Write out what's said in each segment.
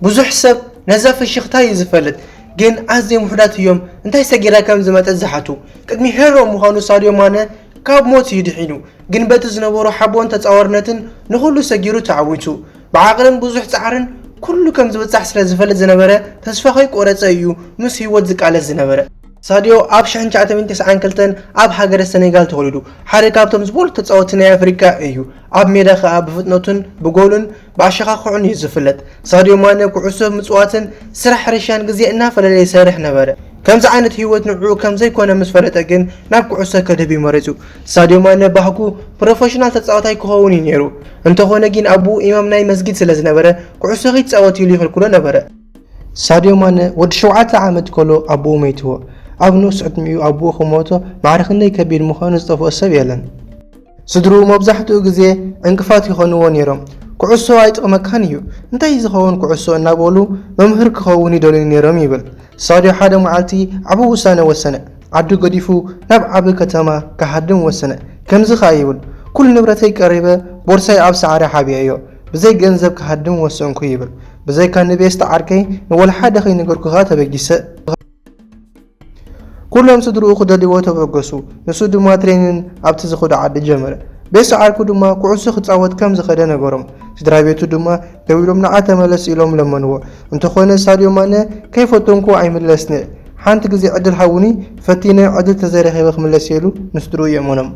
ብዙሕ ሰብ ነዛ ፍሽኽታ እዩ ዝፈልጥ፣ ግን ኣዝዮም ውሑዳት እዮም እንታይ ሰጊራ ከም ዝመጸት ዝሓቱ። ቅድሚ ሄሮ ምዃኑ ሳድዮ ማነ ካብ ሞት እዩ ድሒኑ፣ ግን በቲ ዝነበሮ ሓቦን ተጻዋርነትን ንኹሉ ሰጊሩ ተዓዊቱ። ብዓቕልን ብዙሕ ጻዕርን ኩሉ ከም ዝበጻሕ ስለ ዝፈልጥ ዝነበረ፣ ተስፋ ከይቆረጸ እዩ ምስ ህይወት ዝቃለስ ዝነበረ። ሳድዮ ኣብ ሽሕን ትሽዓተ ሚእትን ተስዓን ክልተን ኣብ ሃገረ ሰኔጋል ተወሊዱ። ሓደ ካብቶም ዝበልሑ ተጻወትቲ ናይ ኣፍሪቃ እዩ። ኣብ ሜዳ ከኣ ብፍጥነቱን ብጎሉን ብኣሸኻኽዑን እዩ ዝፍለጥ። ሳድዮ ማነ ኩዕሶ ምጽዋትን ስራሕ ሕርሻን ግዜ እናፈለለየ ይሰርሕ ነበረ። ከምዚ ዓይነት ህይወት ንዕኡ ከም ዘይኮነ ምስ ፈለጠ ግን ናብ ኩዕሶ ከድህብ እዩ መሪጹ። ሳድዮ ማነ ባህጉ ፕሮፌሽናል ተጻዋታይ ክኸውን እዩ ነይሩ። እንተኾነ ግን ኣቦኡ ኢማም ናይ መስጊድ ስለ ዝነበረ ኩዕሶ ከይትጻወት ኢሉ ይኽልክሎ ነበረ። ሳድዮ ማነ ወዲ ሸውዓተ ዓመት ከሎ ኣቦኡ መይትዎ። ኣብ ንኡስ ዕድሚኡ ኣቦኡ ክሞቶ ማዕረ ክንደይ ከቢድ ምዃኑ ዝጠፍኦ ሰብ የለን። ስድርኡ መብዛሕትኡ ግዜ ዕንቅፋት ይኾንዎ ነይሮም። "ኩዕሶ ኣይጥቕመካን እዩ፣ እንታይ እዩ ዝኸውን ኩዕሶ?" እናበሉ መምህር ክኸውን ይደልዩ ነይሮም ይብል። ሳድዮ ሓደ መዓልቲ ዓቢ ውሳነ ወሰነ። ዓዱ ገዲፉ ናብ ዓቢ ከተማ ክሃድም ወሰነ። ከምዚ ኸኣ ይብል፣ "ኩሉ ንብረተይ ቀሪበ፣ ቦርሳይ ኣብ ሳዕሪ ሓቢኤዮ። ብዘይ ገንዘብ ክሃድም ወሰንኩ" ይብል። "ብዘይካ ንቤስት ዓርከይ ንወላ ሓደ ከይነገርኩ ኸኣ ተበጊሰ።" ኩሎም ስድርኡ ክደልይዎ ተበገሱ። ንሱ ድማ ትሬኒን ኣብቲ ዝኸዶ ዓዲ ጀመረ። ቤስት ዓርኩ ድማ ኩዕሶ ክጻወት ከም ዝኸደ ነገሮም። ስድራ ቤቱ ድማ ደዊሎም ንዓ ተመለስ ኢሎም ለመንዎ። እንተኾነ ሳድዮ ማነ "ከይፈተንኩ ኣይምለስን እየ። ሓንቲ ግዜ ዕድል ሃቡኒ፣ ፈቲነ ዕድል ተዘይረኺበ ክምለስ" ኢሉ ንስድርኡ የእመኖም።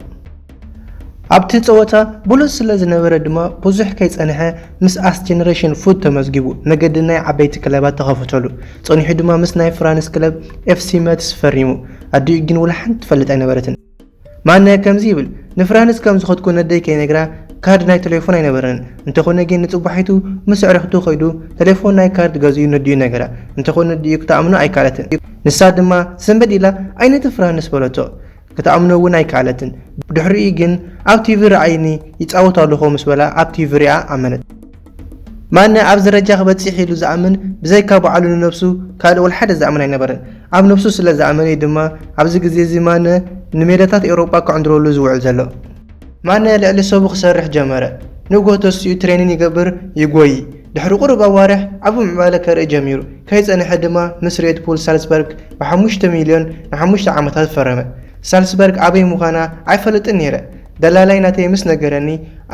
ኣብቲ ጸወታ ብሉጽ ስለ ዝነበረ ድማ ብዙሕ ከይጸንሐ ምስ ኣስ ጀነሬሽን ፉድ ተመዝጊቡ፣ መገዲ ናይ ዓበይቲ ክለባት ተኸፈተሉ። ጸኒሑ ድማ ምስ ናይ ፍራንስ ክለብ ኤፍ ሲ መትስ ፈሪሙ። ኣዲኡ ግን ወላ ሓንቲ ትፈልጥ ኣይነበረትን። ማነ ከምዚ ይብል፣ "ንፍራንስ ከም ዝኸድኩ ነደይ ከይነግራ ካርድ ናይ ቴሌፎን ኣይነበረን። እንተኾነ ግን ንጽባሒቱ ምስ ኣዕሩኽቱ ከይዱ ቴሌፎን ናይ ካርድ ገዚኡ ነዲኡ ነገራ። እንተኾነ ነዲኡ ክትኣምኖ ኣይከኣለትን። ንሳ ድማ ሰንበድ ኢላ ኣይነቲ ፍራንስ በለቶ። ክትኣምኖ እውን ኣይከኣለትን። ብድሕሪኡ ግን ኣብ ቲቪ ረኣይኒ ይጻወት ኣለኹ ምስ በላ ኣብ ቲቪ ሪኣ ኣመነት።" ማነ ኣብዚ ደረጃ ክበጽሕ ኢሉ ዝኣምን ብዘይካ ባዕሉ ንነብሱ ካልእ ወላ ሓደ ዝኣምን ኣይነበረን። ኣብ ነብሱ ስለ ዝኣመነ እዩ ድማ ኣብዚ ግዜ እዚ ማነ ንሜዳታት ኤውሮጳ ክዕንድረሉ ዝውዕል ዘሎ። ማነ ልዕሊ ሰቡ ክሰርሕ ጀመረ። ንግሆ ተሲኡ ትሬኒን ይገብር፣ ይጎዪ። ድሕሪ ቁሩብ ኣዋርሕ ዓቢ ምዕባለ ከርኢ ጀሚሩ። ከይጸንሐ ድማ ምስ ሬድ ቡል ሳልስበርግ ብሓሙሽተ ሚልዮን ንሓሙሽተ ዓመታት ፈረመ። ሳልስበርግ ኣበይ ምዃና ኣይፈልጥን ነይረ። ደላላይ ናተይ ምስ ነገረኒ፣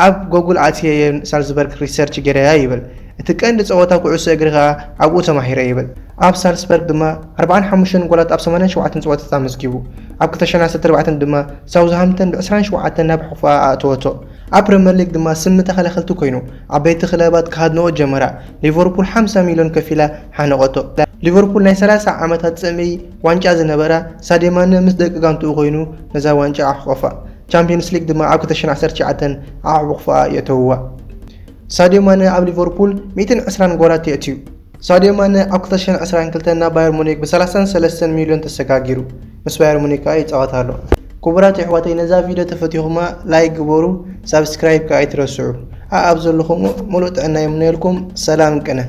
ኣብ ጎጉል ኣትየ እየ ሳልስበርግ ሪሰርች ገይረያ ይብል። እቲ ቀንዲ ጸወታ ኩዕሶ እግሪ ከኣ ኣብኡ ተማሂረ ይብል። ኣብ ሳልስበርግ ድማ ኣርባዓን ሓሙሽተን ጎላት ኣብ ሰማንያን ሸውዓተን ጸወታታት ኣመዝጊቡ። ኣብ ክልተ ሽሕን ዓሰርተ ኣርባዕተን ድማ ሳውዝሃምፕተን ብዕስራን ሸውዓተን ናብ ሕቑፋኣ ኣእተወቶ። ኣብ ፕሪምየር ሊግ ድማ ስሚ ተኸላኸልቲ ኮይኑ፣ ዓበይቲ ክለባት ክሃድንኦ ጀመራ። ሊቨርፑል ሓምሳ ሚልዮን ከፊላ ሓነቐቶ። ሊቨርፑል ናይ ሰላሳ ዓመታት ጽምኢ ዋንጫ ዝነበራ ሳድዮ ማነ ምስ ደቂ ጋንትኡ ኮይኑ ነዛ ዋንጫ ኣሕቆፋ። ቻምፒየንስ ሊግ ድማ ኣብ ክልተ ሽሕን ዓሰርተ ትሽዓተን ኣሕቑፋኣ የእተውዋ። ሳድዮ ማነ ኣብ ሊቨርፑል ሚእትን ዕስራን ጎላት የእትዩ። ሳድዮ ማነ ኣብ ክልተ ሽሕን ዕስራን ክልተን ናብ ባየር ሙኒክ ብሰላሳን ሰለስተን ሚልዮን ተሰጋጊሩ። ምስ ባየር ሙኒክ ከኣ ይጻወት ኣሎ። ክቡራት ኣሕዋተይ፣ ነዛ ቪድዮ ተፈቲኹማ ላይክ ግበሩ፣ ሳብስክራይብ ከኣ ኣይትረስዑ። ኣኣብ ዘለኹም ሙሉእ ጥዕና ይምነየልኩም። ሰላም ቅነ።